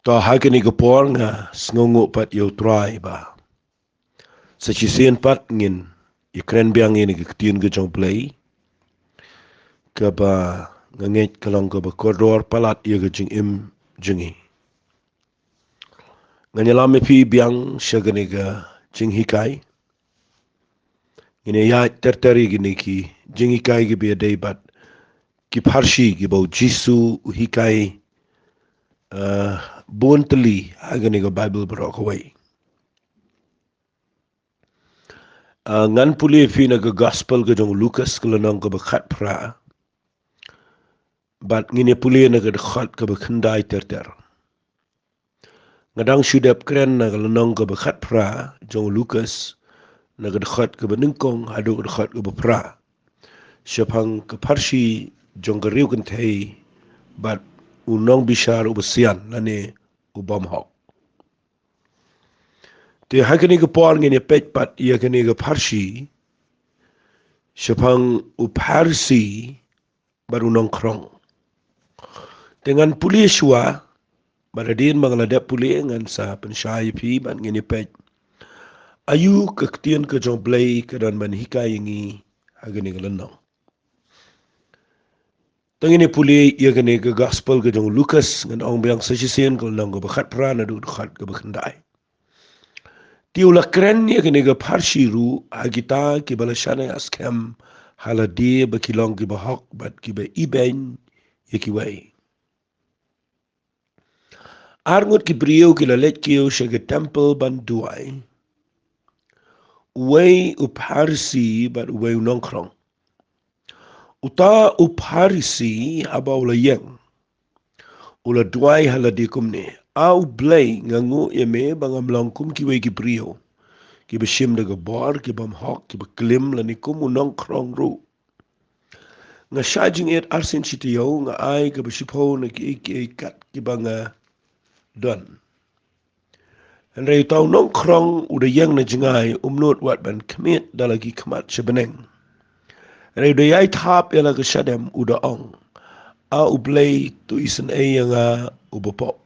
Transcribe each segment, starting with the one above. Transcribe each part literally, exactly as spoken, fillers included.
To ha kane ka por nga sngewnguh pat ïa U Trai ba sa shisien pat ngin ïakren biang ïa kane ka ktien ka jong U Blei, kaba nga ngeit ka long kaba kordor palat ïa ka jingim jong ngi. Ngan ïalam ïa phi biang sha kane ka jinghikai. Ngin ïa ïaid ter ter ïa kine ki jinghikai kiba ïadei bad ki pharshi kiba U Jisu u hikai, eh, bun tylli ha kane ka Baibl baroh kawei. Eh, ngan pule ïa phi na ka Gospel ka jong u Lukas ka lynnong kaba khatphra, bad ngin ïa pule na ka dkhot kaba khyndai ter ter. Nga dang shu dep kren na ka lynnong kaba khatphra jong u Lukas, na ka dkhot kaba nyngkong haduh ka dkhot kaba phra, shaphang ka pharshi jong ka riewkynthei bad u nongbishar uba sian lane u bym hok. Te ha kane ka por ngin ïa peit pat ïa kane ka pharshi shaphang u pharshi bad u nongkhrong. Te ngan pule shuwa, bad hadien ba nga la dep pule ngan sa pynshai ïa phi bad ngin ïa peit aïu ka ktien ka jong U Blei ka don ban hikai ïa ngi ha kane ka lynnong. To ngin ïa pule ïa kane ka Gospel ka jong u Lukas, ngan ong biang sa shisien ka lynnong kaba khatphra naduh ka dkhot kaba khyndai. Te u la kren ïa kane ka pharshi ruh ha kita kiba la shaniah skhem ha lade ba ki long kiba hok bad kiba ibeiñ ïa kiwei. Ar ngut ki briew ki la leit kiew sha ka templ ban duwai. Uwei u pharshi bad uwei u nongkhrong. Uta u pharshi haba u la ïeng, u la duwai ha lade kumne: A U Blei, nga nguh ïa me ba ngam long kum kiwei ki briew, kiba shim da ka bor, ki bym hok, kiba klim, lane kum u nongkhrong ruh. Nga shah jingit arsien shi taïew, nga ai kaba shiphew na kiei kiei kat kiba nga don. Hynrei uta u nongkhrong u da ïeng na jngai, um nud wat ban khmied da la ki khmat sha bneng. Hynrei u da ïai thap ïa la ka shadem, u da ong: A U Blei, to isynei ïa nga uba pop.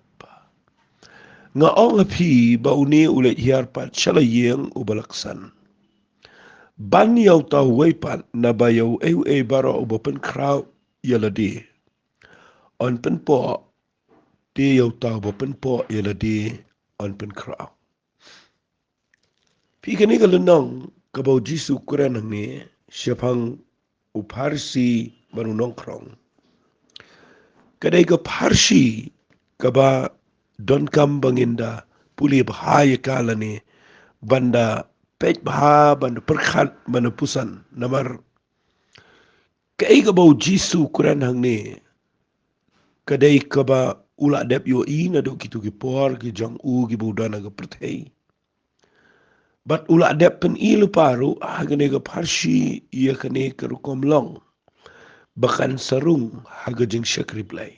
Nga ong ha phi ba une u leit hiar pat sha la ïing uba laksan ban ïa uta uwei pat, naba ïa uei uei baroh uba pynkhraw ïa lade yn pynpoh, te ïa uta uba pynpoh ïa lade yn pynkhraw. Phi, kane ka lynnong kaba U Jisu u kren hangne shaphang u pharshi bad u nongkhrong, ka dei ka pharshi kaba donkam ba ngin da pule bha ïa ka lane ban da peit bha, ban da pyrkhat, ban da puson. Namar kaei kaba U Jisu u kren hangne ka dei kaba u la dep ïohi naduh kito ki por ki jong u kiba u don ha ka pyrthei. Bad u la dep pyni lypa ruh ha kane ka pharshi ïa kane ka rukom long ba kan sa rung ha ka jingshakri Blei.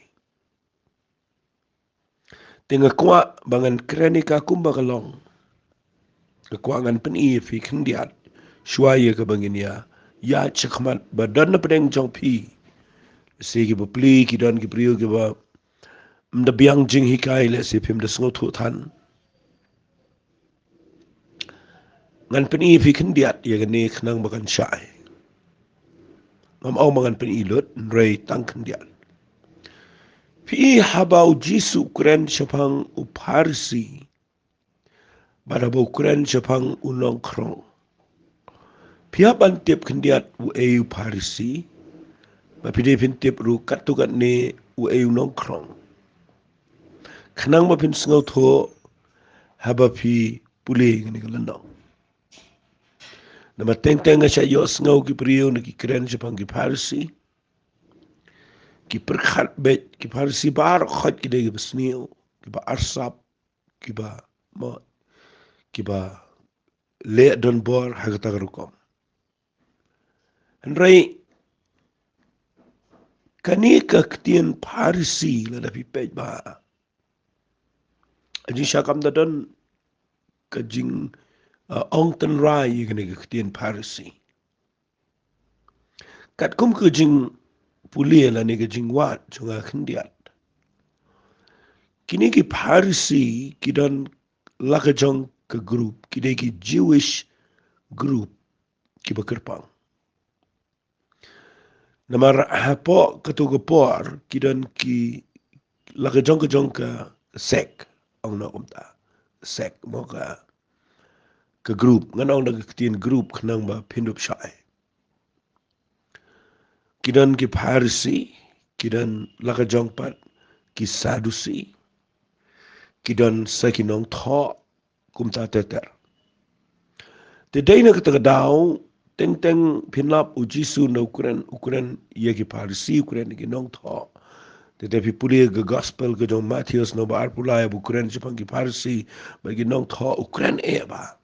Te nga kwah ba ngan kren ïa ka kumba ka long. Nga kwah ngan pyni ïa phi khyndiat shuwa ïa kaba ngin ïa ïaid shakhmat, ba don na pdeng jong phi, lehse kiba plie ki don ki briew kiba ym da biang jinghikai, lehse phim da sngewthuh than. Ngan pyni ïa phi khyndiat ïa kane khnang ba kan shai. Ngam ong ba ngan pyni lut, hynrei tang khyndiat. Phi, haba U Jisu u kren shaphang u pharshi bad haba u kren shaphang u nongkhrong, phi hap ban tip khyndiat uei u pharshi, bad phi dei phin tip ruh katto katne uei u nongkhrong, khnang ba phin sngewthuh haba phi pule ïa kane ka lynnong. Namar teng teng nga shah ïohsngew ki briew na ki kren shaphang ki pharshi, ki pyrkhat beit ki pharshi baroh khoit ki dei kiba sniew, kiba arsap, kiba mo, kiba leh donbor ha kata ka rukom. Hynrei kane ka ktien pharshi, lada phi peit bha, ka jingshah kam da don ka jing, uh, ong tynrai ïa kane ka ktien pharshi. Katkum ka jingpule lane ka jingwad jong nga khyndiat, Kine ki Pharisi ki don la ka jong ka group, ki dei ki Jewish group kiba kyrpang. Namar hapoh kato ka por ki don ki la ka jong ka jong ka sect, ong noh kumta, sect mo ka, ka group, ngan ong da ka ktien group khnang ba phin dup shai. Ki don ki Pharisi, ki don la ka jong pat ki Sadusi, ki don sa ki nongthoh, kumta ter ter. Te dei na kata ka daw, teng teng phin lap u Jisu u kren, u kren ïa ki Pharisi, u kren ïa ki nongthoh. Te te phi pule ka gospel ka jong Mathaios lynnong ba arphew lai, u kren shaphang ki Pharisi bad ki nongthoh, u kren eh ba.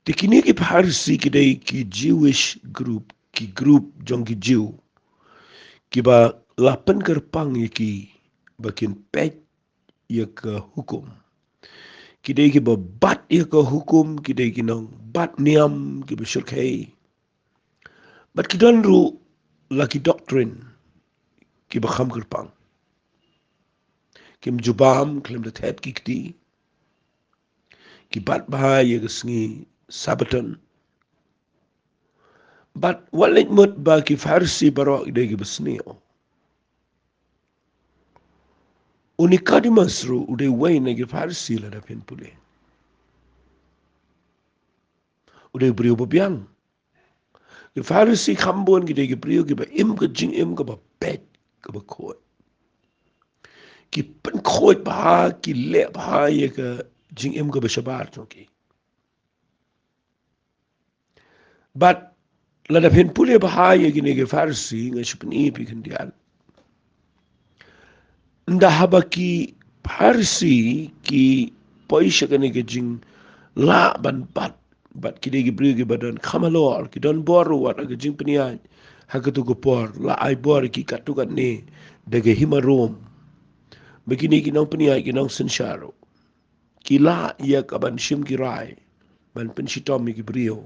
Te kine ki Pharisi ki dei ki Jewish group, ki group jong ki Jew, kiba la pynkyrpang ïa ki ba kin peit ïa ka hukum. Ki dei kiba bat ïa ka hukum, ki dei ki nongbat niam kiba shyrkhei. Bad ki don ruh la ki doctrine kiba kham kyrpang. Kim ju bam khlem da thet ki kti. Ki bat bha ïa ka sngi Sabbaton. Bad wat leit mut ba ki Pharisi baroh ki dei kiba sniew. U Nicodemus ruh u dei uwei na ki Pharisi lada phin pule. U dei u briew ba biang. Ki Pharisi kham bun ki dei ki briew kiba im ka jingim kaba beit kaba khuid. Ki pynkhuid bha, ki leh bha ïa ka jingim kaba shabar jong ki. Bad lada phin pule bha ïa kine ki Pharisi, nga shu pyni ïa phi khyndiat. Ynda haba ki Pharisi ki poi sha kane ka jinglah ban bat, bad ki dei ki briew kiba don kham halor, ki don bor ruh wat ha ka jingpynïaid ha kato ka por, la ai bor ki katto katne da ka hima Rom. Ba kine ki nongpynïaid, ki nongsynshar ruh ki lah ïa ka ban shim ki rai ban pynshitom ïa ki briew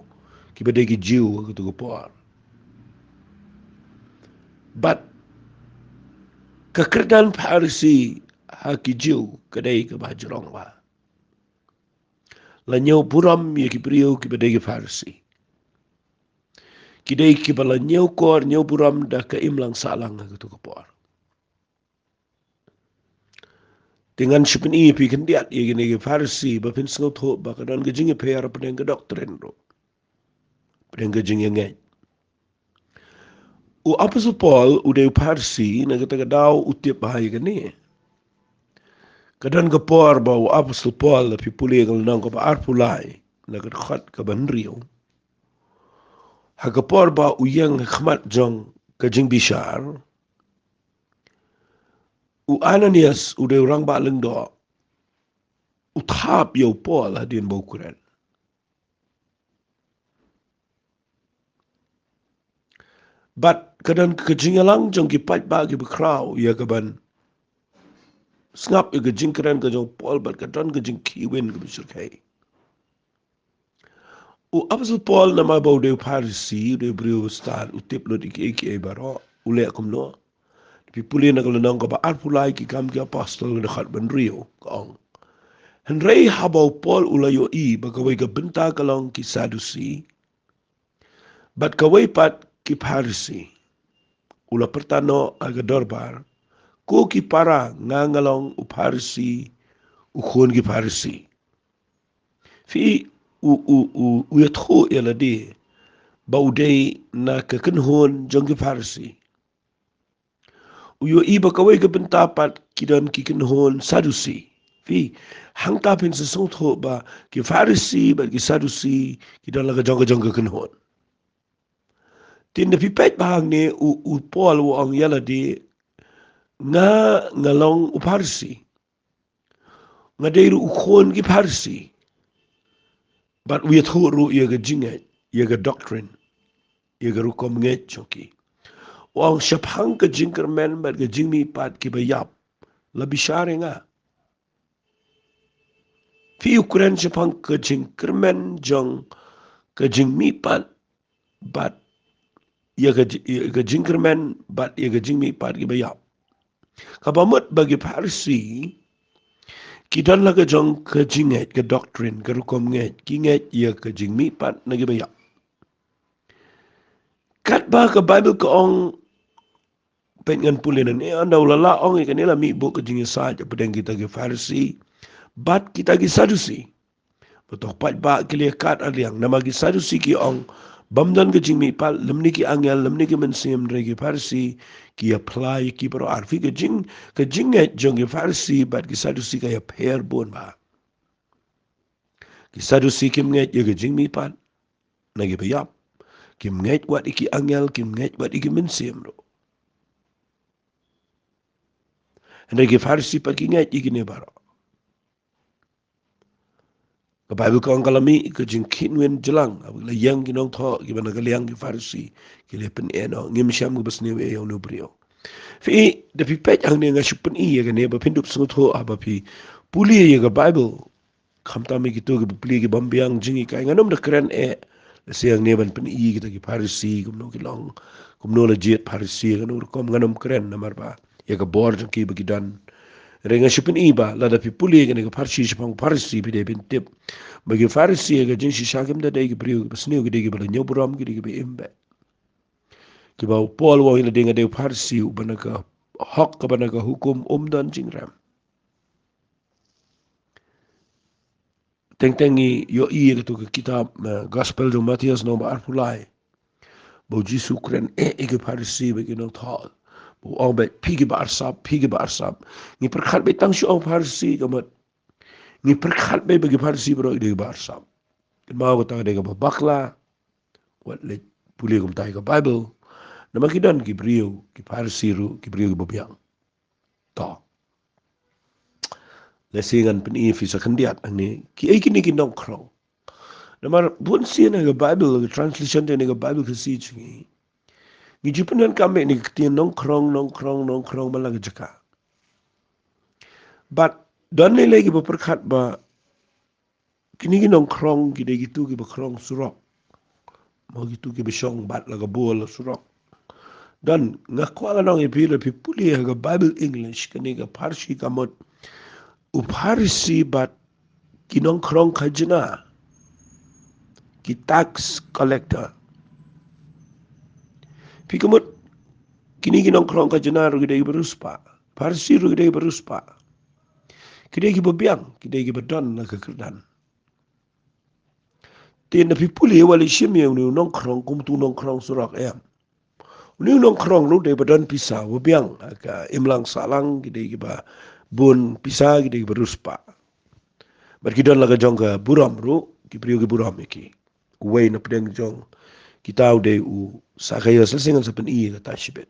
kiba dei ki Jew ha kato ka por. Bad ka kyrdan Pharisi ha ki Jew ka dei kaba jrong bha. La ñiew burom ïa ki briew kiba dei ki Pharisi. Ki dei kiba la ñiew kor ñiew burom da ka imlang sahlang ha kato ka por. Te ngan shu pyni ïa phi khyndiat ïa kine ki Pharisi ba phin sngewthuh ba ka don ka jingïapher pdeng ka doctrine ruh, pdeng ka jingïangeit. U Apostol Paul u dei u Pharisi, na kata ka daw u tip bha ïa kane. Ka don ka por ba u Apostol Paul, lada phi pule ka lynnong kaba arphew lai, na ka dkhot kaba hynriew, ha ka por ba u ïeng ha khmat jong ka jingbishar, u Ananias u dei u rangbah lyngdoh, u thap ïa u Paul hadien ba u kren. Bad ka don ka jingïalang jong ki paidbah kiba khraw ïa ka ban sngap ïa ka jingkren ka jong u Paul, bad ka don ka jingkhih win kaba shyrkhei. U Apostol Paul, namar ba u dei u Pharisi, u dei u briew ba stad, u tip lut ïa kiei kiei baroh, u leh kumno? Phi pule na ka lynnong kaba arphew lai, Ki Kam ki Apostol, ka dkhot ba hynriew, ka ong: Hynrei haba u Paul u la ïohi ba kawei ka bynta ka long ki Sadusi bad kawei pat ki Pharisi, u la pyrta noh ha ka dorbar: Ko ki para, nga nga long u Pharisi, u khun ki Pharisi. Phi, u, u, u, u ïathuh ïa lade ba u dei na ka kynhun jong ki Pharisi. U ïohi ba kawei ka bynta pat ki don ki kynhun Sadusi. Phi, hangta phin sa sngewthuh ba ki Pharisi bad ki Sadusi ki don la ka jong ka jong ka kynhun. Te ynda phi peit bha hangne, u, u Paul u ong ïa lade: Nga nga long u Pharisi, nga dei ruh u khun ki Pharisi. Bad u ïathuh ruh ïa ka jingngeit, ïa ka doctrine, ïa ka rukom ngeit jong ki. U ong shaphang ka jingkyrmen bad ka jingmihpat kiba ïap, la bishar ïa nga. Phi, u kren shaphang ka jingkyrmen jong ka jingmihpat bad ïa ka ji-, ïa ka jingkyrmen bad ïa ka jingmihpat kiba ïap. Kaba mut ba ki Pharisi ki don la ka jong ka jingngeit, ka doctrine, ka rukom ngeit, ki ngeit ïa ka jingmihpat na kiba ïap. Katba ka Bible ka ong, peit ngan pule nangne, ynda u la lah ong ïa kane la mih buh ka jingïasaid hapdeng kita ki Pharisi bad kita ki Sadusi. Ba toh paidbah ki la ïakat arliang, namar ki Sadusi ki ong bym don ka jingmihpat, lymne ki angel, lymne ki mynsiem, hynrei ki Pharisi ki ïa phla ïa ki baroh ar. Phi, ka jing, ka jingngeit jong ki Pharisi bad ki Sadusi ka ïapher bun bha. Ki Sadusi kim ngeit ïa ka jingmihpat na kiba ïap. Kim ngeit wat ïa ki angel, kim ngeit wat ïa ki mynsiem ruh. Hynrei ki Pharisi pat ki ngeit ïa kine baroh. Ka Bible ka ong ka la mih ka jingkhihwin jlang, haba ki la ïeng ki nongthoh kiba na ka liang ki Pharisi, ki la pyn-eh noh, ngim shym, kiba sniew ïa une u briew. Phi, da phi peit hangne nga shu pyni ïa kane ba phin dup sngewthuh haba phi pule ïa ka Bible. Khamtam ïa kito kiba plie ki bym biang jinghikai, ngan ym da kren eh. Lehse hangne ban pyni kita ki Pharisi kumno ki long, kumno la jied Pharisi, kano rukom, ngan ym kren namar ba ïa ka bor jong ki ba ki don. Hynrei nga shu pyni ba lada phi pule kane ka pharshi shaphang Pharisi, phi dei phin tip ba ki Pharisi ha ka jingshisha kim da dei ki briew kiba sniew, ki dei kiba la ñiewburom, ki dei kiba im beit. Kiba u Paul u ong ïa lade, nga dei u Pharisi, uba na ka hok kaba na ka hukum um don jingrem. Teng teng ngi ïohi ïa katu ka kitab, eh, Gospel jong u Mathaios lynnong ba arphew lai, ba u Jisu u kren eh ïa ki Pharisi bad ki nongthoh, ba u ong beit, phi kiba arsap, phi kiba arsap. Ngi pyrkhat beit tang shu ong Pharisi, ka mut ngi pyrkhat beit ba ki Pharisi baroh ki dei kiba arsap. Kynmaw, kata ka dei kaba bakla. Wat leit pule kumta ïa ka Bible. Namar ki don ki briew, ki Pharisi ruh, ki briew kiba biang. To, lehse ngan pyni ïa phi sa khyndiat hangne, kiei kine ki nongkhrong. Namar bunsien ha ka Bible, ka translation te ne ka Bible Khasi jong ngi, ngi ju pyndonkam ïa kane ka ktien nongkhrong, nongkhrong, nongkhrong man la ka jaka. Bad don lei lei kiba pyrkhat ba kine ki nongkhrong ki dei kito kiba khrong surok, mo kito kiba shong bat la ka bor la surok. Don, nga kwah ngan ong ïa phi, lada phi pule ha ka Bible English, kane ka pharshi ka mut u Pharisi bad ki nongkhrong khajna, ki tax collector. Phi, ka mut kine ki nongkhrong khajna ruh ki dei kiba riewspah, Pharisi ruh ki dei kiba riewspah. Ki dei kiba biang, ki dei kiba don la ka kyrdan. Te lada phi pule, wat leit shim ïa une u nongkhrong kum utu u nongkhrong surok, em. Une u nongkhrong ruh dei ba don pisa, ba biang ha ka imlang sahlang, ki dei kiba bun pisa, ki dei kiba riewspah. Bad ki don la ka jong ka burom ruh, ki briew ki burom ïa ki. Uwei na pdeng jong kita u dei u Sakaios, lehse ngan sa pyni ïa kata shibit.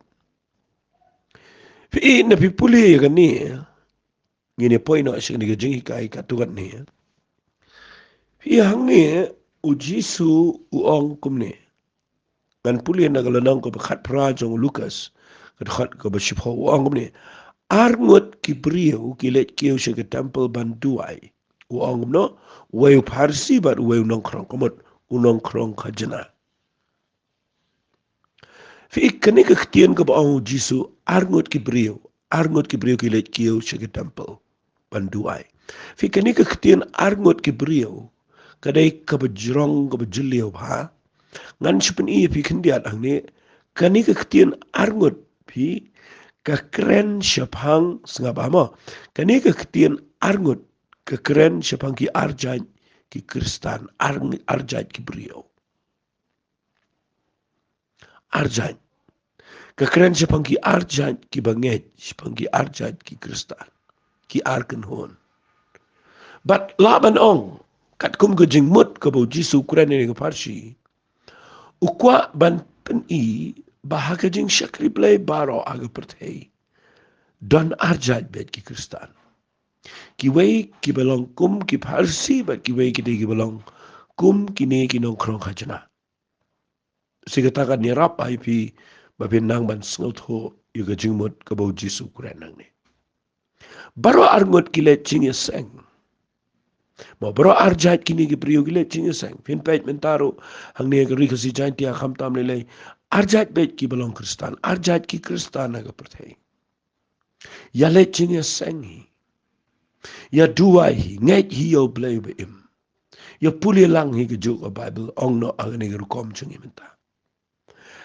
Phi, lada phi pule ïa kane, ngin ïa poi noh sha kane ka jinghikai katto katne. Phi, hangne u Jisu u ong kumne. Ngan pule na ka lynnong kaba khatphra jong u Lukas, ka dkhot kaba shiphew, u ong kumne. Ar ngut ki briew ki leit kiew sha ka temple ban duwai. U ong kumno? Uwei u Pharisi bad uwei u nongkhrong, ka mut u nongkhrong khajna. Phi, kane ka ktien kaba ong u Jisu, ar ngut ki briew, ar ngut ki briew ki leit kiew sha ka temple ban duwai. Phi, kane ka ktien ar ngut ki briew ka dei kaba jrong, kaba jylliew bha. Ngan shu pyni ïa phi khyndiat hangne, kane ka ktien ar ngut, phi, ka kren shaphang, sngap bha mo, kane ka ktien ar ngut ka kren shaphang ki arjait ki Khristan, ar, arjait ki briew. Arjait. Ka kren shaphang ki arjait kiba ngeit, shaphang ki arjait ki Khristan, ki ar kynhun. Bad lah ban ong, katkum ka jingmut kaba u Jisu u kren ïa kane ka pharshi, u kwah ban pyni ba ha ka jingshakri Blei baroh ha ka pyrthei, don arjait beit ki Khristan. Kiwei kiba long kum ki Pharisi bad kiwei ki dei kiba long kum kine ki nongkhrong khajna. Shi katta kan ïarap ïa phi ba phin nang ban sngewthuh ïa ka jingmut kaba u Jisu u kren hangne. Baroh ar ngut ki leit jingïaseng. Mo, baroh arjait kine ki briew ki leit jingïaseng. Phin peit mynta ruh hangne ha ka Ri Khasi Jaiñtia, khamtam lei lei, arjait beit kiba long Khristan, arjait ki Khristan ha ka pyrthei. Ïa leit jingïaseng hi. Ïa duwai hi, ngeit hi ïa U Blei uba im. Ïa pule lang hi kajuh ka Baibl, ong noh ha kane ka rukom jong ngi mynta.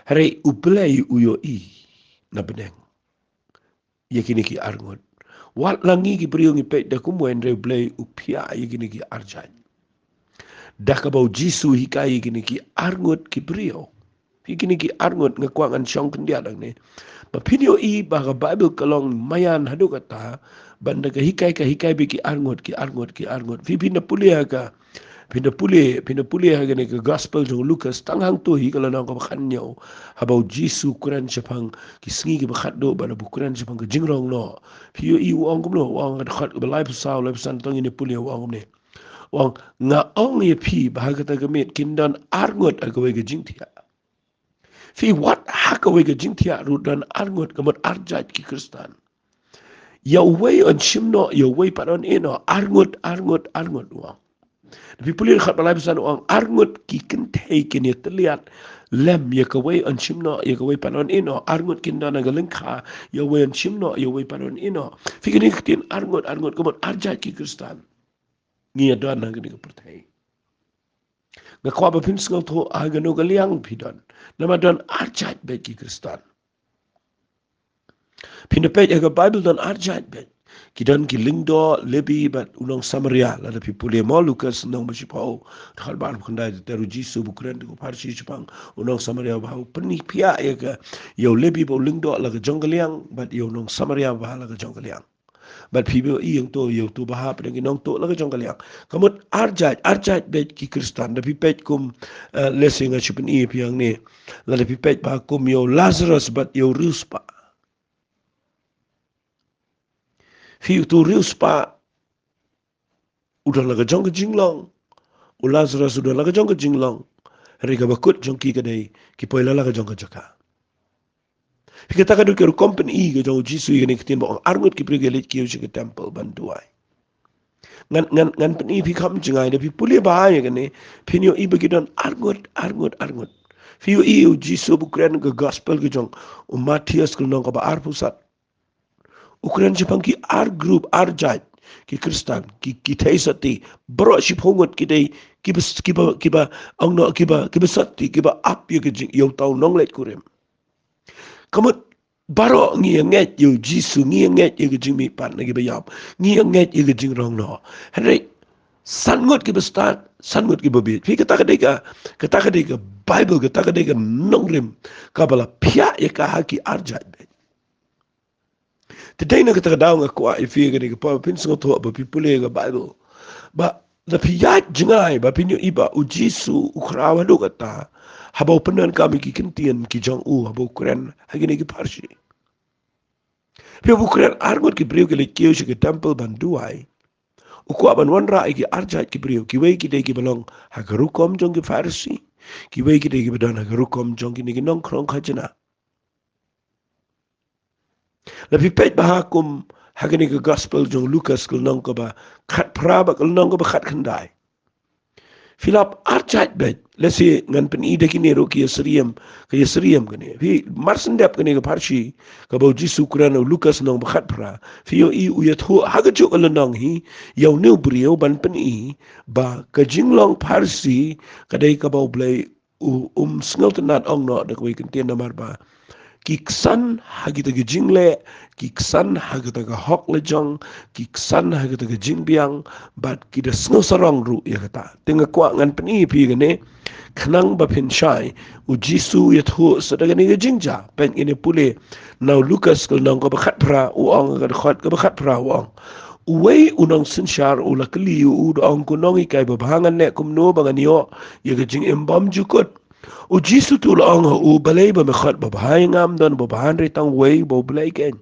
Hynrei U Blei u ïohi na bneng ïa kine ki arngut. Wat la ngi ki briew ngi peit da kumwei, hynrei U Blei u phiah ïa kine ki arjait. Da kaba U Jisu u hikai ïa kine ki arngut ki briew. Ïa kine ki arngut, nga kwah ngan shong khyndiat hangne. Ba phin ïohi ba ka Baibl ka long maïan haduh katta, ban da ka hikai ka hikai beit ki arngut, ki arngut, ki arngut. Phi, phin da pule ha ka, phin da pule, phin da pule ha kane ka Gospel jong u Lukas, tang hangto hi ka lynnong kaba khathynñiew. Haba U Jisu u kren shaphang ki sngi kiba khatduh, bad haba u kren shaphang ka jingrong noh. Phi ïohi u ong kumno, u ong ha ka dkhot kaba laiphew saw, laiphew san, to ngin ïa pule, u ong kumne. U ong, nga ong ïa phi ba ha kata ka miet kin don arngut ha kawei ka jingthiah. Phi, wat ha kawei ka jingthiah ruh don arngut, ka mut arjait ki Khristan. Ïa uwei yn shim noh, ïa uwei pat yn ïeh noh, arngut, arngut, arngut, u ong. Phi pule dkhot ba laiphew san, u ong, arngut ki kynthei kin ïa tylliat lem, ïa kawei yn shim noh, ïa kawei pat yn ïeh noh, arngut kin don ha ka lyngkha, ïa uwei yn shim noh, ïa uwei pat yn ïeh noh. Phi, kane ka ktien arngut, arngut, ka mut arjait ki Khristan. Ngi ïa don ha kane ka pyrthei. Nga kwah ba phin sngewthuh ha kano ka liang phi don. Namar don arjait beit ki Khristan. Phin da peit ha ka Baibl don arjait beit. Ki don ki lyngdoh, Lebi bad u nong Samaria. Lada phi pule mo Lukas lynnong ba shiphew, dkhot ba arphew khyndai, te ter U Jisu ba u kren da ki Pharisi shaphang u nong Samaria ba u pyni, phiah ïa ka, ïa u Lebi ba u lyngdoh la ka jong ka liang, bad ïa u nong Samaria ba la ka jong ka liang. Bad phi ïohi ïa uto, ïa uto ba hap, pdeng ki nongtuh la ka jong ka liang. Ka mut arjait, arjait beit ki Khristan. Da phi peit kum, eh, lehse nga shu pyni ïa phi hangne. Lada phi peit ba kum ïa u Lazarus bad ïa u riewspah. Phi, uto u riewspah u don la ka jong ka jinglong. U Lazarus u don la ka jong ka jinglong. Hynrei kaba kut jong ki ka dei, ki poi la la ka jong ka jaka. Phi, kata ka dei ka rukom pyni ka jong U Jisu ïa kane ka ktien ba ong arngut ki briew ki leit kiew sha ka temple ban duwai. Ngan, ngan, ngan pyni phi kham jngai, da phi pule bha ïa kane, phin ïohi ba ki don arngut, arngut, arngut. Phi ïohi U Jisu ba u kren ha ka Gospel ka jong u Mathaios ka lynnong kaba arphew saw. U kren shaphang ki ar group, arjait ki Khristan, ki, ki theisotti, baroh shiphew ngut ki dei, kiba, kiba, kiba, ong noh, kiba, kiba sotti, kiba ap ïa ka jing, ïa uta u nongleit kurim. Ka mut baroh ngi ïa ngeit ïa U Jisu, ngi ïa ngeit ïa ka jingmihpat na kiba ïap, ngi ïa ngeit ïa ka jingrong noh. Hynrei san ngut kiba stad, san ngut kiba bieit. Phi, kata ka dei ka, kata ka dei ka Baibl, kata ka dei ka nongrim kaba la phiah ïa ka ha ki arjait beit. Te dei na kata ka daw nga kwah ïa phi kane ka por ba phin sngewthuh, ba phi pule ka Baibl. Ba lada phi ïaid jngai ba phin ïohi ba U Jisu u khraw haduh katta haba u pyndonkam ïa ki ktien ki jong u haba u kren ha kine ki Pharisi. Phi, haba u kren arngut ki briew ki leit kiew sha ka temple ban duwai, u kwah ban wanrah ïa ki arjait ki briew, kiwei ki dei kiba long ha ka rukom jong ki Pharisi, kiwei ki dei kiba don ha ka rukom jong kine ki nongkhrong khajna. Lada phi peit bha kum ha kane ka Gospel jong u Lukas ka lynnong kaba khatphra bad ka lynnong kaba khatkhyndai, phi lap arjait beit. Lehse ngan pyni da kine ruh ki ïasyriem, ka ïasyriem kane. Phi, mar shen dep kane ka pharshi kaba U Jisu u kren ha u Lukas lynnong ba khatphra, phi ïohi u ïathuh ha kajuh ka lynnong hi ïa une u briew ban pyni ba ka jinglong pharshi ka dei kaba U Blei u, um sngewtynnad, ong noh da kawei ka ktien namar ba ki ksan ha kita ki jingleh, ki ksan ha kita ka hok lajong, ki ksan ha kita ka jingbiang, bad ki da sngewsarong ruh ïa kata. Te nga kwah ngan pyni ïa phi kane khnang ba phin shai, U Jisu u ïathuh sa da kane ka jingjia. Peit, ngin ïa pule na u Lukas ka lynnong kaba khatphra, u ong ha ka dkhot kaba khatphra, u ong: Uwei u nongsynshar u la kylli ïa u, u da ong, Ko Nonghikai babha, ngan leh kumno ba ngan ïoh ïa ka jingim bymjukut? U Jisu tu u la ong ha u, Balei ba me khot babha ïa nga? Ym don babha hynrei tang uwei, uba U Blei keiñ.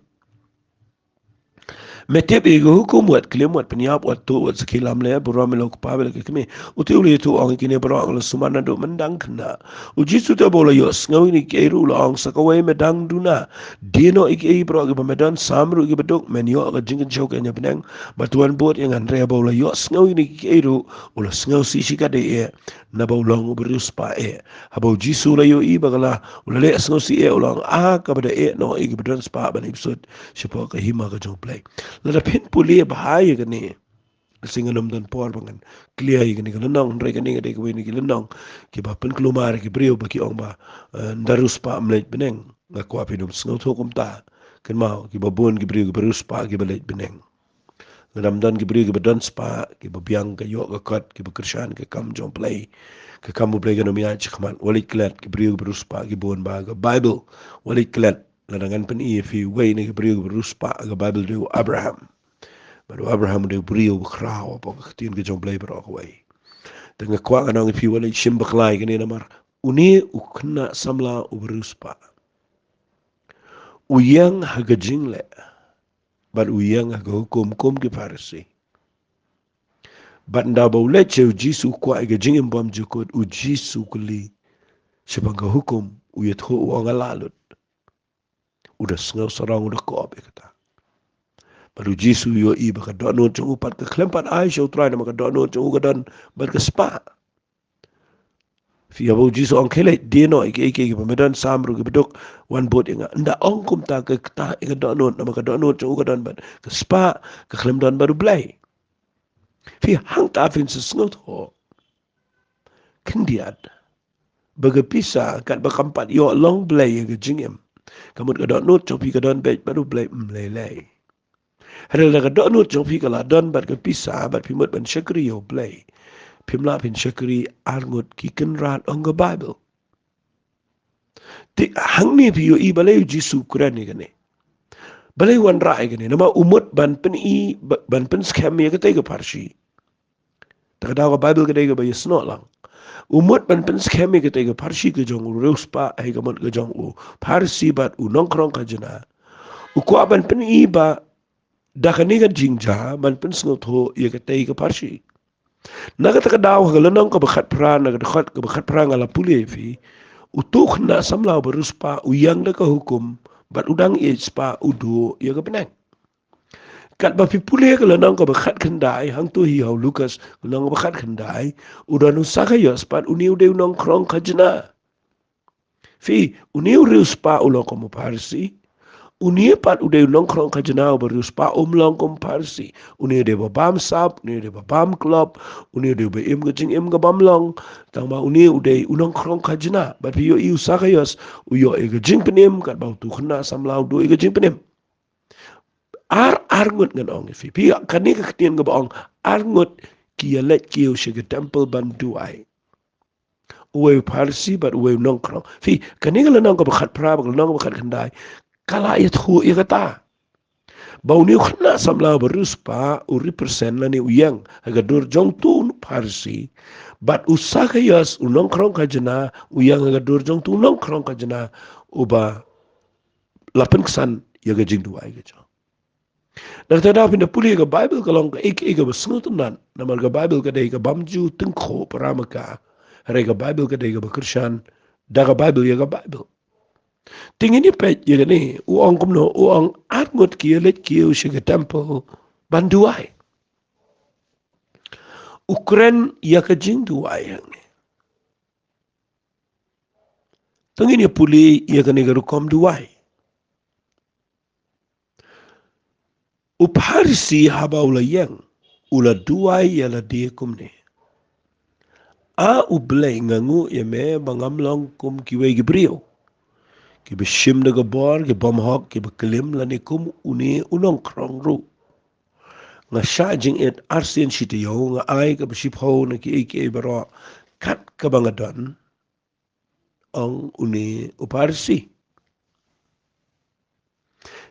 Me tip ïa ka hukum, wat klim, wat pynïap, wat tuh, wat sakhi lamler, burom ïa la u kpa bad ïa la ka kmie. U te u la ïathuh, u ong, ïa kine baroh nga la sumar naduh mynta khynnah. U Jisu te haba u la ïohsngew ïa kine kiei ruh u la ong, sa kawei me dang duna. Die noh ïa kiei baroh kiba me don, sam ruh ïa kiba duk, men ïoh ka jingkynshew kane bneng. Bad to wan bud ïa nga. Hynrei haba u la ïohsngew ïa kine kiei ruh u la sngewsih shikatdei eh, naba u long u bariewspah eh. Haba u Jisu u la ïohi ba ka la, u la leh sngewsih eh, u la ong, ah, kaba da eh noh ïa kiba don spah ban ïapsut shapoh ka hima ka jong U Blei. Lada phin pule bha ïa kane, shisha ngan ym don por ba ngan clear ïa kane ka lynnong, hynrei kane ka dei kawei na ki lynnong kiba pynkulmar ïa ki briew ba ki ong ba, eh, ynda riewspah ym leit bneng. Nga kwah phin ym sngewthuh kumta. Kynmaw, kiba bun ki briew kiba riewspah kiba leit bneng. Lada ym don ki briew kiba don spah, kiba biang ka ïoh ka kot, kiba kyrshan ka kam jong U Blei, ka kam U Blei kan ym ïaid shakhmat. Wat leit klet, ki briew kiba riewspah ki bun bha ha ka Baibl. Wat leit klet. Lada ngan pyni ïa phi uwei na ki briew kiba riewspah ha ka Baibl, u dei u Abraham. Bad u Abraham u dei u briew uba khraw hapoh ka ktien ka jong U Blei baroh kawei. Te nga kwah ngan ong ïa phi, wat leit shim bakla ïa kane, namar une u khynnah samla uba riewspah u ïeng ha ka jingleh bad u ïeng ha ka hukum kum ki Pharisi. Bad ynda ba u leit sha u Jisu, u kwah ïa ka jingim bymjukut, u Jisu u kylli shaphang ka hukum, u ïathuh, u ong, nga lah lut. U da sngew sarong, u da kob ïa kata. Bad u Jisu u ïohi ba ka dohnud jong u pat ka khlem pat ai sha U Trai, namar ka dohnud jong u ka don bad ka spah. Phi, haba u Jisu u ong, khie leit, die noh ïa kiei kiei kiba me don, sam ruh ïa kiba duk, wan bud ïa nga. Ynda ong kumta, ka ktah ïa ka dohnud, namar ka dohnud jong u ka don bad ka spah, ka khlem don bad U Blei. Phi, hangta phin sa sngewthuh khyndiat ba ka pisa katba kam pat ïoh long blei ïa ka jingim, ka mut ka dohnud jong phi ka don beit bad U Blei, ym lei lei. Hynrei lada ka dohnud jong phi ka la don bad ka pisa bad phi mut ban shakri ïa U Blei, phim lah phin shakri arngut ki kynrad, ong ka Baibl. Te hangne phi ïohi balei u Jisu u kren ïa kane. Balei u wanrah ïa kane. Namar u mut ban pyni, ba-, ban pynskhem ïa katei ka pharshi. Te ka daw ka Baibl ka dei kaba ïasnoh lang. U mut ban pynskhem ïa katei ka pharshi ka jong u riewspah, eh, ka mut ka jong u Pharisi bad u nongkhrong khajna. U kwah ban pyni ba da kane ka jingjia ban pynsngewthuh ïa katei ka pharshi. Na kata ka daw, ha ka lynnong kaba khatphra, na ka dkhot kaba khatphra nga la pule ïa phi, utu u khynnah samla uba riewspah u ïeng da ka hukum, bad u dang ïeit spah u duh ïa ka bneng. Katba phi pule ka lynnong kaba khatkhyndai, hangto hi ha u Lukas, lynnong kaba khatkhyndai, u don u Sakhaios pat, une u dei u nongkhrong khajna. Phi, une u riewspah u long kum u Pharisi, une pat u dei u nongkhrong khajna uba riewspah um long kum u Pharisi, une u dei uba bam sap, une u dei uba bam klop, une u dei uba im ka jingim ka bym long, tangba une u dei u nongkhrong khajna, bad phi ïohi u Sakhaios, u ïoh ïa ka jingpynim, katba utu u khynnah samla u duh ïa ka jingpynim. Ar, arngut ngan ong ïa phi. Phi, kane ka ktien kaba ong arngut ki ïaleit kiew sha ka temple ban duwai. Uwei u Pharisi bad uwei u nongkhrong. Phi, kane ka lynnong kaba khatphra bad ka lynnong kaba khatkhyndai ka la ïathuh ïa kata. Ba une u khynnah samla uba riewspah u represent lane u ïeng ha ka dur jong utu u Pharisi. Bad u Sakhaios u nongkhrong khajna u ïeng ha ka dur jong utu u nongkhrong khajna uba la pynksan ïa ka jingduwai ka jong. Na kata ka daw phin da pule ka Baibl ka long kaei kaei kaba sngewtynnat, namar ka Baibl ka dei ka bym ju tyngkhuh para maka. Hynrei ka Baibl ka dei kaba kyrshan da ka Baibl ïa ka Baibl. Te ngin ïa peit ïa kane, u ong kumno, u ong arngut ki ïaleit kiew sha ka temple ban duwai. U kren ïa ka jingduwai hangne. Te ngin ïa pule ïa kane ka rukom duwai. U Pharisi haba u la ïeng, u la duwai ïa lade kumne. A U Blei, nga nguh ïa me ba ngam long kum kiwei ki briew, kiba shim da ka bor, ki bymhok, kiba klim, lane kum une u nongkhrong ruh. Nga shah jingit arsien shi taïew, nga ai kaba shiphew na kiei kiei baroh kat kaba nga don, ong une u Pharisi.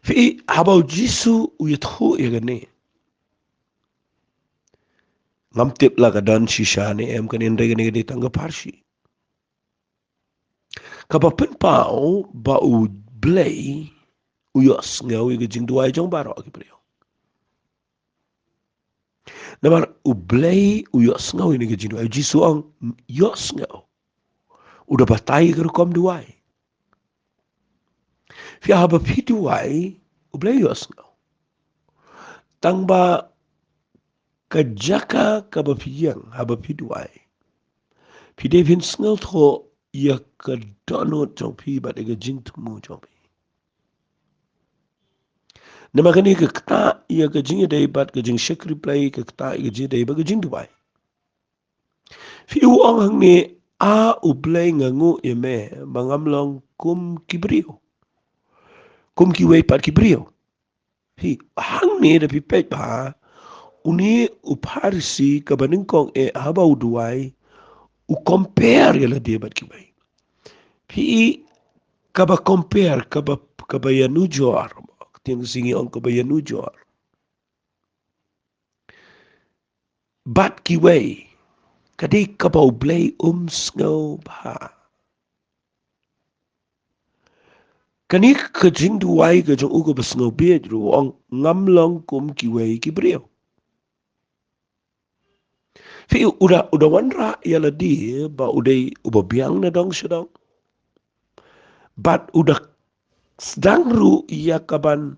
Phi, haba u Jisu u ïathuh ïa kane, ngam tip la ka don shisha ne em, kane hynrei kane ka dei tang ka pharshi. Kaba pynpaw ba U Blei u ïohsngew ïa ka jingduwai jong baroh ki briew. Namar U Blei u ïohsngew ïa kane ka jingduwai, U Jisu u ong, ïohsngew. U da batai ka rukom duwai. Phi, haba phi duwai, U Blei u ïohsngew. Tang ba ka jaka kaba phi ïeng, haba phi duwai, phi dei phin sngewthuh ïa ka dohnud jong phi bad ïa ka jingthmu jong phi. Namar kane ka ktah ïa ka jingïadei bad ka jingshakri Blei, ka ktah ïa ka jingïadei bad ka jingduwai. Phi, u ong hangne, A U Blei, nga nguh ïa me ba ngam long kum ki briew, kum kiwei pat ki briew. Phi, hangne da phi peit ba une u Pharisi kaba nyngkong eh haba u duwai, u compare ïa lade bad kiwei. Phi, kaba compare, kaba, kaba ïanujor, ktien Khasi ngi ong kaba ïanujor bad kiwei, ka dei kaba U Blei um sngewbha. Kane ka jingduwai ka jong u kaba sngewbha ruh, u ong, ngam long kum kiwei ki briew. Phi, u da, u da wanrah ïa lade ba u dei uba biang na dong sha dong. Bad u da sdang ruh ïa kaban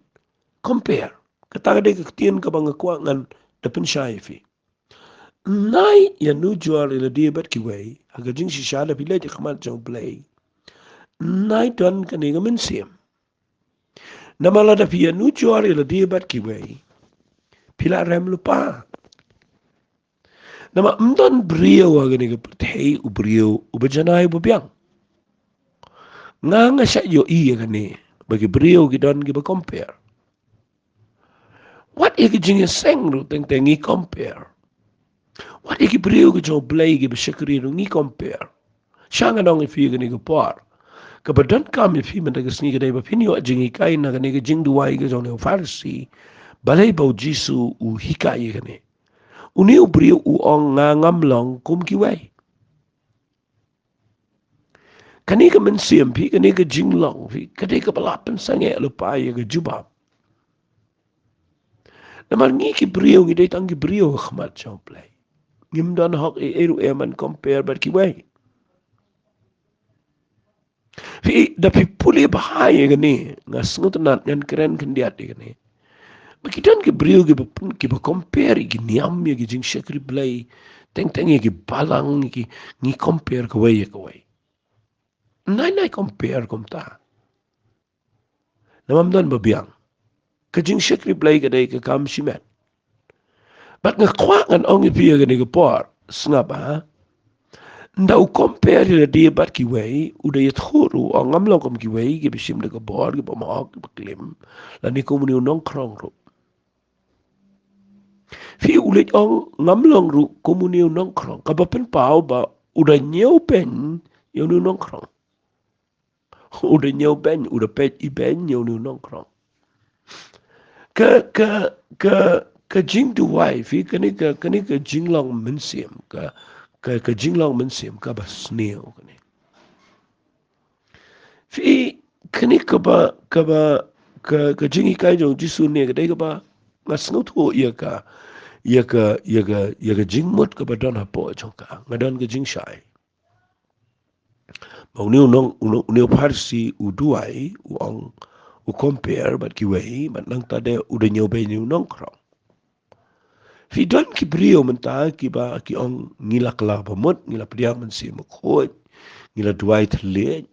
compare. Kata ka dei ka ktien kaba nga kwah ngan da pynshai ïa phi. Nai ïanujor ïa lade bad kiwei ha ka jingshisha da phi leit ha khmat jong U Blei. Nai don kane ka mynsiem. Namar lada phi ïanujor ïa lade bad kiwei, phi la rem lypa. Namar ym don briew ha kane ka pyrthei, u briew uba janai uba biang. Nga, nga shait ïohi ïa kane ba ki briew ki don kiba compare. Wat ïa ki jingïaseng ruh teng teng ngi compare. Wat ïa ki briew ki jong U Blei kiba shakri ruh ngi compare. Sha nga ong ïa phi kane ka por, kaba donkam ïa phi mynta ka sngi ka dei ba phin ïoh jinghikai na kane ka jingduwai ka jong une u Pharisi. Balei ba U Jisu u hikai ïa kane? Une u briew u ong, nga ngam long kum kiwei. Kane ka mynsiem phi, kane ka jinglong phi, ka dei kaba la pynsangeh lypa ïa ka jubab. Namar ngi ki briew ngi dei tang ki briew ha khmat jong U Blei. Ngim don hok ei ei ruh ban compare bad kiwei. Phi, da phi pule bha ïa kane, nga sngewtynnat, ngan kren khyndiat ïa kane. Ba ki don ki briew kiba pyn, kiba compare ïa ki niam, ïa ki jingshakri Blei, teng teng ïa ki balang, ïa ki, ngi compare kawei ïa kawei. Nai nai compare kumta. Namar ym don ba biang. Ka jingshakri Blei ka dei ka kam shimet. Bad nga kwah ngan ong ïa phi ha kane ka por, sngap, ha. Ynda u compare ïa lade bad kiwei, u da ïathuh ruh, u ong ngam long kum kiwei, kiba shim da ka bor, kiba mhok, kiba klim, lane kum une u nongkhrong ruh. Phi, u leit ong ngam long ruh kum une u nongkhrong, kaba pynpaw ba u da ñiew beiñ ïa une u nongkhrong. U da ñiew beiñ, u da peit i beiñ ïa une u nongkhrong. Ka, ka, ka, ka jingduwai phi, kane ka, kane ka jinglong mynsiem, ka, ka, ka jinglong mynsiem kaba sniew kane. Phi, kane kaba, kaba, ka, ka jinghikai jong U Jisu ne ka dei kaba nga sngewthuh ïa ka, ïa ka, ïa ka, ïa ka jingmut kaba don hapoh jong ka. Nga don ka jingshai ba une u nong, une u, une u Pharisi u duwai, u ong, u compare bad kiwei, bad nangta de u da ñiew beiñ ïa une u nongkhrong. Phi, don ki briew mynta kiba ki ong ngi la kylla ba mut, ngi la pdiang Mynsiem Bakhuid, ngi la duwai thylliej.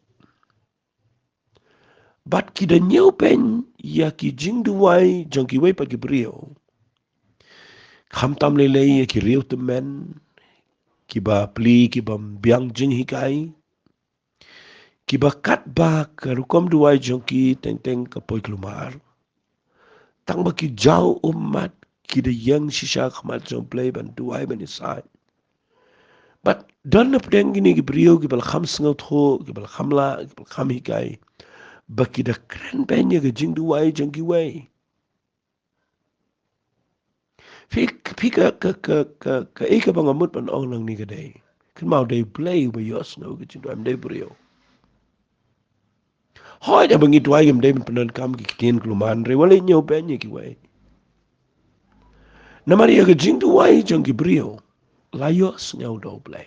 Bad ki da ñiew beiñ ïa ki jingduwai jong kiwei pat ki briew. Khamtam lei lei ïa ki riewtymmen, kiba pli, kiba biang jinghikai, kiba katba ka rukom duwai jong ki teng teng ka poi kulmar. Tang ba ki jaw ummat, ki da ïeng shisha khmat jong U Blei ban duwai ban ïasaid. Bad don na pdeng kine ki briew kiba la kham sngewthuh, kiba la kham lah, kiba la kham hikai, ba ki da kren beiñ ïa ka jingduwai jong kiwei. Phi, phi, ka, ka, ka, ka, kaei kaba nga mut ban ong nangne ka dei, kynmaw, dei U Blei uba ïohsngew ki jingduwai, ym dei briew. Hooid, haba ngi duwai ngim dei ban pyndonkam ki ktien kulmar, hynrei wat leit ñiew beiñ ïa kiwei. Namar ïa ka jingduwai jong ki briew la ïohsngew da U Blei.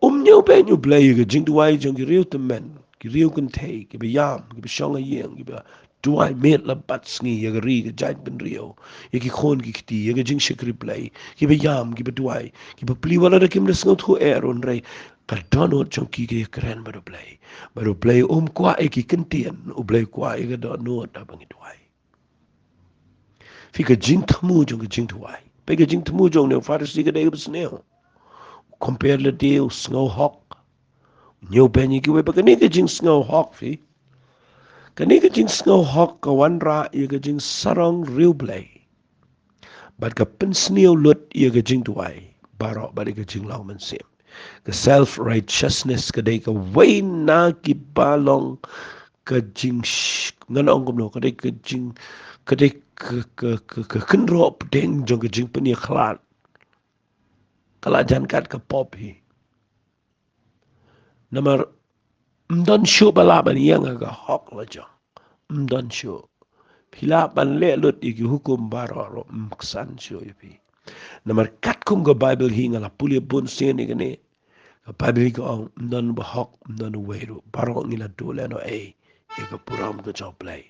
Um ñiewbeiñ U Blei ïa ka jingduwai jong ki riew tymmen, ki riew kynthei, ki ba ïam, ki ba shong ha ïing, ki ba duwai miet la bad sngi ïa ka ri ka jaitbynriew, ïa ki khun ki kti, ïa ka jingshakri Blei, ki ba ïam, ki ba duwai, ki ba plie wat la da kim da sngewthuh eh ruh, hynrei ka dohnud jong ki ka ïakren bad U Blei. Bad U Blei um kwah ïa ki kyntien, U Blei kwah ïa ka dohnud haba ngi duwai. Phi, ka jingthmu jong ka jingduwai. Peit ka jingthmu jong une u Pharisi ka dei kaba sniew. U compare lade, u sngew hok. Ñiewbeiñ ïa kiwei, bad kane ka jingsngew hok, phi, kane ka jingsngew hok ka wanrah ïa ka jingsarong riewblei. Bad ka pynsniew lut ïa ka jingduwai baroh bad ïa ka jinglong mynsiem. Ka self righteousness ka dei kawei na kiba long ka jing sh-, ngan ong kumno, ka dei ka jing, ka dei ka, ka, ka, ka kynroh pdeng jong ka jingpynïakhlad. Ka la jan kat ka pop hi. Namar ym don shuh ba lah ban ïeng ha ka hok la jong. Ym don shuh. Phi lah ban leh lut ïa ki hukum baroh ruh ym ksan shuh ïa phi. Namar katkum ka Bible hi, nga la pule bun sien ïa kane. Ka Bible hi ka ong ym don ba hok, ym don uwei ruh. Baroh ngi la duh lehnohei ïa ka burom ka jong U Blei.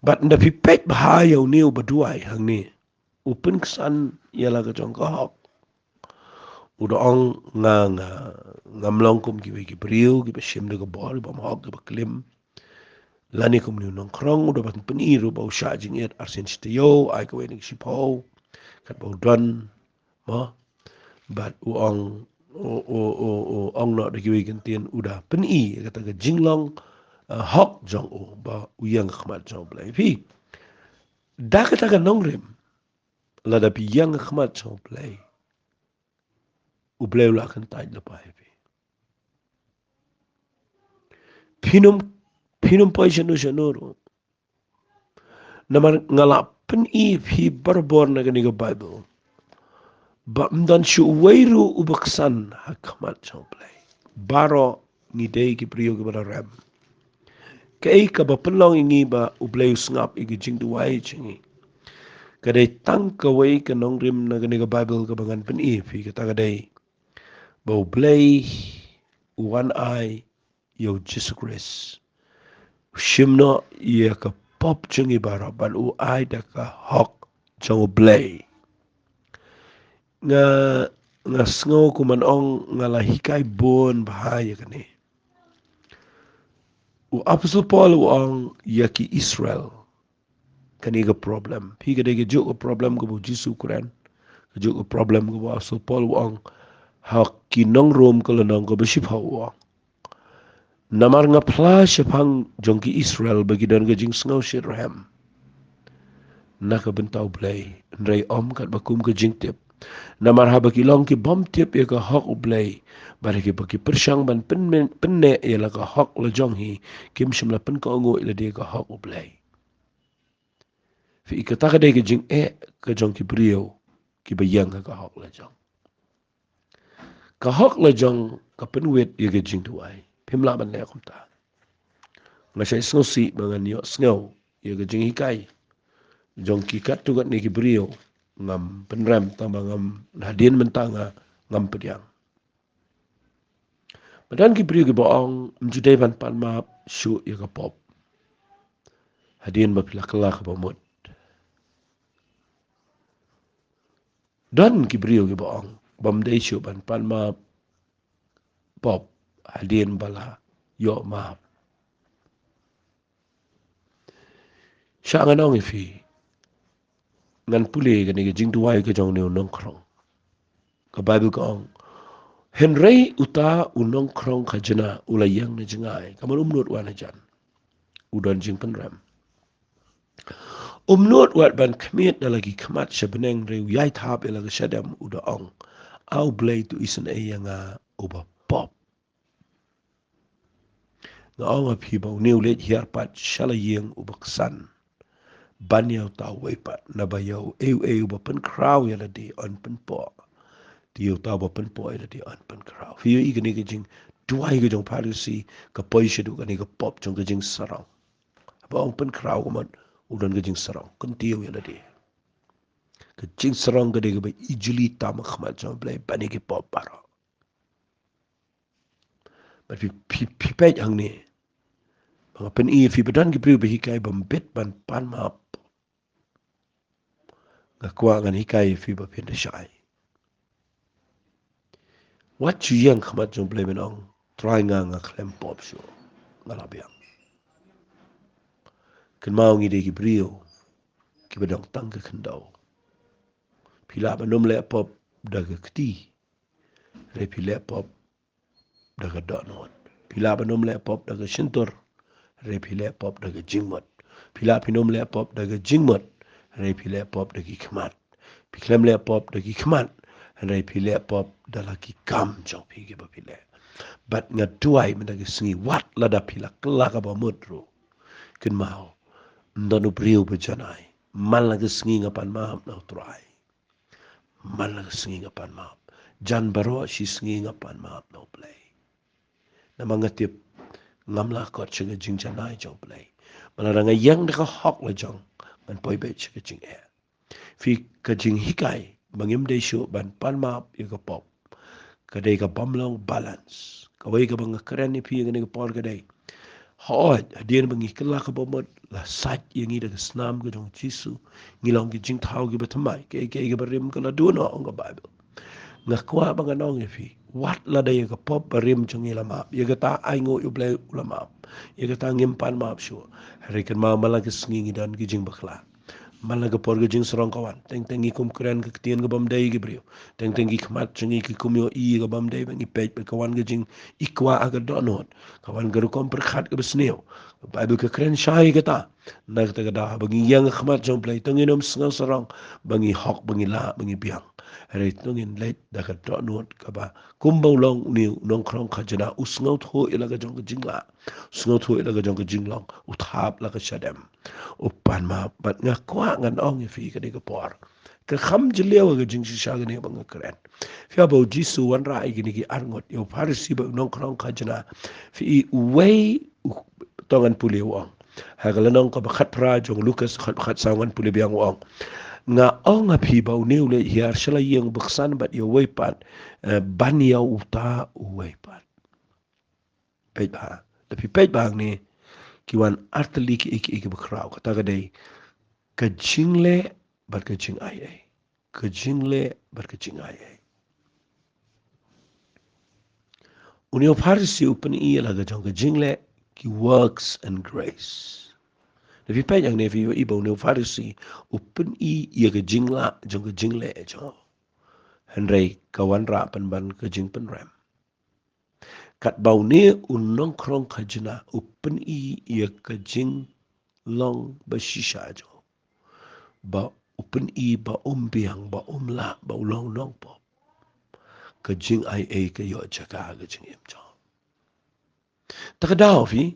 Bad ynda phi peit bha ïa une uba duwai hangne, u pynksan ïa la ka jong ka hok. U da ong, nga, nga, ngam long kum kiwei ki briew kiba shim da ka bor, kiba ym hok, kiba klim, lane kum une u nongkhrong. U da ban pyni ruh ba u shah jingit arsien shi taïew, ai kawei na ki shiphew, katba u don, mo. Bad u ong, u, u, u, u ong noh da kiwei ki kyntien, u da pyni ïa kata ka jinglong, eh, hok jong u, ba u ïeng ha khmat jong U Blei. Phi, da kata ka nongrim, lada phi ïeng ha khmat jong U Blei, U Blei u la kyntait lypa ïa phi. Phin ym, phin ym poi shano shano ruh. Namar nga la pyni ïa phi barabor na kane ka Bible ba ym don shuh uwei ruh uba ksan ha khmat jong U Blei. Baroh ngi dei ki briew kiba la rem. Kaei kaba pynlong ïa ngi ba U Blei u sngap ïa ki jingduwai jong ngi? Ka dei tang kawei ka nongrim na kane ka Bible kaba ngan pyni ïa phi, kata ka dei ba U Blei u wan ai ïa U Jisu Khrist. U shim noh ïa ka pop jong ngi baroh bad u ai da ka hok jong U Blei. Nga, nga sngew kumno ong, nga la hikai bun bha ïa kane. U Apostol Paul u ong ïa ki Israel, kane ka problem. Phi, ka dei kajuh ka problem kaba U Jisu u kren. Kajuh ka problem kaba u Apostol Paul u ong ha ki nong Rom ka lynnong kaba shiphew, u ong: Namar nga phla shaphang jong ki Israel ba ki don ka jingsngew shitrhem na ka bynta U Blei, hynrei ym katba kum ka jingtip. Namar haba ki long ki bym tip ïa ka hok U Blei, bad ha kaba ki pyrshang ban pynmen-, pynneh ïa la ka hok la jong hi, kim shym la pynkohnguh ïa lade ka hok U Blei. Phi, kata ka dei ka jingeh ka jong ki briew kiba ïeng ha ka hok la jong. Ka hok la jong ka pynwit ïa ka jingduwai. Phim lah ban leh kumta. Nga shait sngewsih ba ngan ïohsngew ïa ka jinghikai jong ki katto katne ki briew. Ngam pynrem tang ba ngam, hadien mynta nga ngam pdiang. Ba don ki briew kiba ong, ym ju dei ban pan map shuh ïa ka pop hadien ba phi la kylla kaba mut. Don ki briew kiba ong bym dei shuh ban pan map pop hadien ba la ïoh map. Sha ngan ong ïa phi, ngan pule kane ka jingduwai ka jong une u nongkhrong. Ka Bible ka ong, hynrei uta u nongkhrong khajna u la ïeng na jngai, ka mut um nud wan hajan. U don jingpynrem. Um nud wat ban khmied da la ki khmat sha bneng, hynrei u ïai thap ïa la ka shadem, u da ong, A U Blei, to isynei ïa nga uba pop. Nga ong ha phi ba une u leit hiar pat sha la ïing uba ksan ban ïa uta uwei pat, naba ïa uei uei uba pynkhraw ïa lade yn pynpoh, te ïa uta uba pynpoh ïa lade yn pynkhraw. Phi ïohi kane ka jingduwai ka jong u Pharisi ka poi shaduh kane ka pop jong ka jingsarong. Haba ong pynkhraw ka mut u don ka jingsarong, kyntiew ïa lade. Ka jingsarong ka dei kaba ijli tam ha khmat jong U Blei ban ïa ki pop baroh. Bad phi, phi, phi peit hangne, ba nga pyni ïa phi ba don ki briew ba hikai bym bit ban pan map. Nga kwah ngan hikai ïa phi ba phin da shai. Wat shu ïeng ha khmat jong U Blei ban ong, Trai nga, nga khlem pop shuh, nga la biang. Kynmaw ngi dei ki briew kiba don tang ka khyndew. Phi lah ban ym leh pop da ka kti, hynrei phi leh pop da ka dohnud. Phi lah ban ym leh pop da ka shyntur, hynrei phi leh pop da ka jingmut. Phi lah phin ym leh pop da ka jingmut, hynrei phi leh pop da ki khmat. Phi khlem leh pop da ki khmat, hynrei phi leh pop da la ki kam jong phi kiba phi leh. Bad nga duwai mynta ka sngi, wat lada phi la kylla kaba mut ruh, kynmaw, ym don u briew ba janai. Man la ka sngi nga pan map na U Trai. Man la ka sngi nga pan map. Jan baroh shi sngi nga pan map na U Blei. Namar nga tip ngam lah kot sha ka jingjanai jong U Blei. Ba lada nga ïeng da ka hok la jong, ngan poi beit sha ka jingeh. Phi, ka jinghikai ba ngim dei shuh ban pan map ïa ka pop, ka dei ka bym long balance. Kawei kaba nga kren ïa phi ïa kane ka por ka dei, hooid, hadien ba ngi kylla kaba mut, la sait ïa ngi da ka snam ka jong U Jisu, ngi long ki jingthaw kiba thymmai, kaei kaei kaba rim ka la duh noh, ong ka Baibl. Nga kwah ba ngan ong ïa phi, wat lada ïa ka pop barim jong ngi la map, ïa kata ainguh ïa U Blei u la map, ïa kata ngim pan map shuh, hynrei kynmaw man la ka sngi ngi don ki jingbakla. Man la ka por ka jingsarong ka wan, teng teng ngi kum kren ka ktien ka bym dei ïa ki briew. Teng teng ki khmat jong ngi ki kum ïohi ïa ka bym dei, ba ngi peit bad ka wan ka jingikwah ha ka dohnud, ka wan ka rukom pyrkhat kaba sniew. Ka Baibl ka kren shai ïa kata. Na kata ka daw haba ngi ïeng ha khmat jong U Blei, to ngin ym sngew sarong ba ngi hok, ba ngi lah, ba ngi biang. Hynrei to ngin leit da ka dohnud kaba kumba u long une u nongkhrong khajna, u sngewthuh ïa la ka jong ka jinglah, u sngewthuh ïa la ka jong ka jinglong, u thap la ka shadem, u pan map. Bad nga kwah ngan ong ïa phi kane ka por, ka kham jylliew ka jingshisha kane ba nga kren. Phi ïa ba U Jisu u wanrah ïa kine ki arngut, ïa u Pharisi bad u nongkhrong khajna. Phi i uwei u, to ngan pule, u ong ha ka lynnong kaba khatphra jong u Lukas, khat, khatsaw, ngan pule biang, u ong, nga ong ha phi ba une u leit hiar sha la ïing u baksan bad ïa uwei pat, eh, ban ïa uta uwei pat. Peit bha, da phi peit bha hangne, ki wan artylli kiei kiei kiba khraw. Kata ka dei ka jingleh bad ka jingaiei. Ka jingleh bad ka jingaiei. Une u Pharisi u pyni ïa la ka jong ka jingleh, ki works and grace. Da phi peit hangne phi ïohi ba une u Pharisi u pyni ïa ka jinglah jong ka jingleh jong u. Hynrei ka wanrah pynban ka jingpynrem. Katba une u nongkhrong khajna u pyni ïa ka jinglong ba shisha jong u, ba u pyni ba um biang, ba um lah, ba u long nongpop, ka jingaiei ka ïoh jaka ha ka jingim jong u. Ta ka daw phi,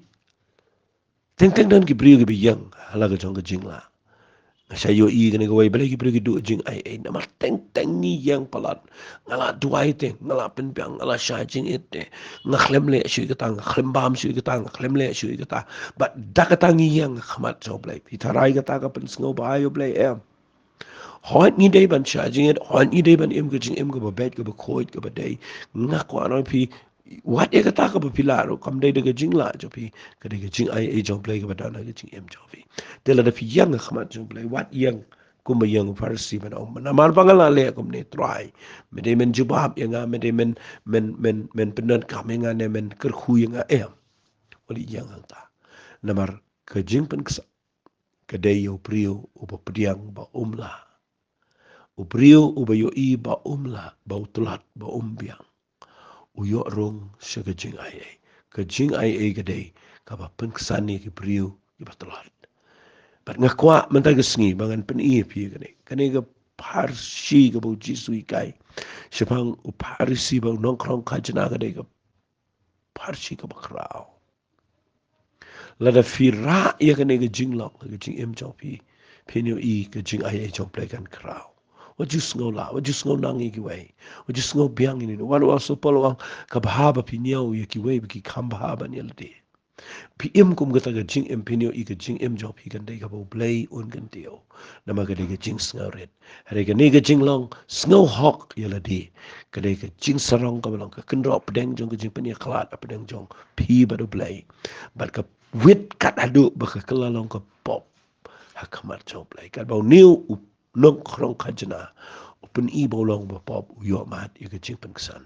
teng teng don ki briew kiba ïeng ha la ka jong ka jinglah. Nga shait ïohi kane kawei, balei ki briew ki duh jingaiei? Namar teng teng ngi ïeng palat, nga la duwai te, nga la pynbiang, nga la shah jingit te, nga khlem leh shuh ïa kata, nga khlem bam shuh ïa kata, nga khlem leh shuh ïa kata. Bad da kata ngi ïeng ha khmat jong U Blei. Phi tharai kata ka pynsngewbha ïa U Blei em? Hooid ngi dei ban shah jingit, hooid ngi dei ban im ka jingim kaba beit, kaba khuid, kaba dei. Nga kwah ong ïa phi, wat ïa kata kaba phi lah ruh, kam dei da ka jinglah jong phi, ka dei ka jingaiei jong U Blei kaba don ha ka jingim jong phi. Te lada phi ïeng ha khmat jong U Blei, wat ïeng kumba ïeng u Pharisi ban ong, namar ba nga la leh kumne, Trai, me dei men jubab ïa nga, me dei men, men, men, men pyndonkam ïa nga, ne men kyrkhu ïa nga em? Wat ïeng hangta. Namar ka jingpynksan ka dei ïa u briew uba pdiang ba um lah. U briew uba ïohi ba um lah, ba u tlot, ba um biang, u ïoh rung sha ka jingaiei. Ka jingaiei ka dei kaba pynksan ïa ki briew kiba tlot. Bad nga kwah mynta ka sngi ba ngan pyni ïa phi kane, kane ka pharshi kaba U Jisu u hikai shaphang u Pharisi bad u nongkhrong khajna, ka dei ka pharshi kaba khraw. Lada phi rah ïa kane ka jinglong ha ka jingim jong phi, phin ïohi ka jingaiei jong U Blei kan khraw. Wat ju sngew lah, wat ju sngew nang ïa kiwei, wat ju sngew biang ïa ine. Wat u Apostol Paul u ong, ka bha ba phi ñiew ïa kiwei ba ki kham bha ban ïa lade. Phi im kum kata ka jingim, phin ïohi ka jingim jong phi kan dei kaba U Blei un kyntiew. Namar ka dei ka jingsngewrit. Hynrei kane ka jinglong sngewhok ïa lade, ka dei ka jingsarong kaba long ka kynroh pdeng jong ka jingpynïakhlad hapdeng jong phi bad U Blei. Bad ka wit kat haduh ba ka kylla long ka pop ha khmat jong U Blei. Katba une u nongkhrong khajna u pyni ba u long ba pop, u ïoh mad ïa ka jingpynksan.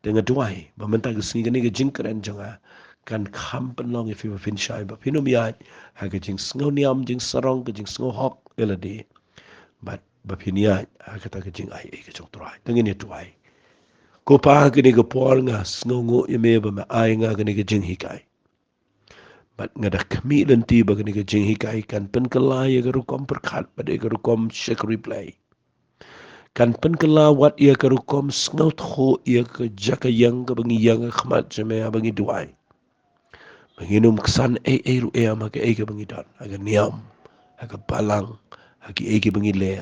Te nga duwai ba mynta ka sngi kane ka jingkren jong nga kan kham pynlong ïa phi ba phin shai, ba phin ym ïaid ha ka jingsngewniam, jingsarong, ka jingsngewhok ïa lade, bad ba phin ïaid ha kata ka jingai ei ka jong U Trai. Te ngin ïa duwai. Ko Pa, ha kane ka por nga sngewnguh ïa me ba me ai nga kane ka jinghikai. Bad nga da khmih lynti ba kane ka jinghikai kan pynkylla ïa ka rukom pyrkhat bad ïa ka rukom shakri Blei. Kan pynkylla wat ïa ka rukom sngewthuh ïa ka jaka ïeng kaba ngi ïeng ha khmat jong me haba ngi duwai. Ba ngin ym ksan ei ei ruh em ha kaei kaba ngi don, ha ka niam, ha ka balang, ha kiei kiba ngi leh.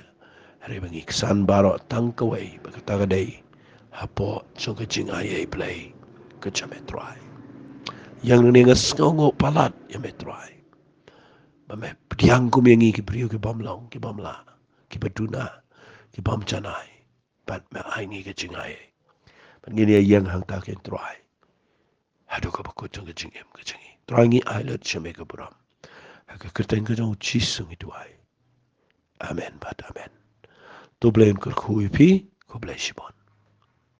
Hynrei ba ngi ksan baroh tang kawei, ba kata ka dei hapoh jong ka jingai ei Blei ka jong me Trai. Ïa kane nga sngewnguh palat ïa me Trai, ba me pdiang kum ïa ngi ki briew ki bym long, ki bym lah, kiba duna, ki bym janai. Bad me ai ngi ka jingai ei. Bad ngin ïa ïeng hangta kein Trai, haduh kaba kut jong ka jingim ka jong ngi. Trai, ngi ai lut sha me ka burom. Ha ka kyrteng ka jong U Jisu ngi duwai. Amen bad amen. To U Blei un kyrkhu ïa phi. Khublei shibun.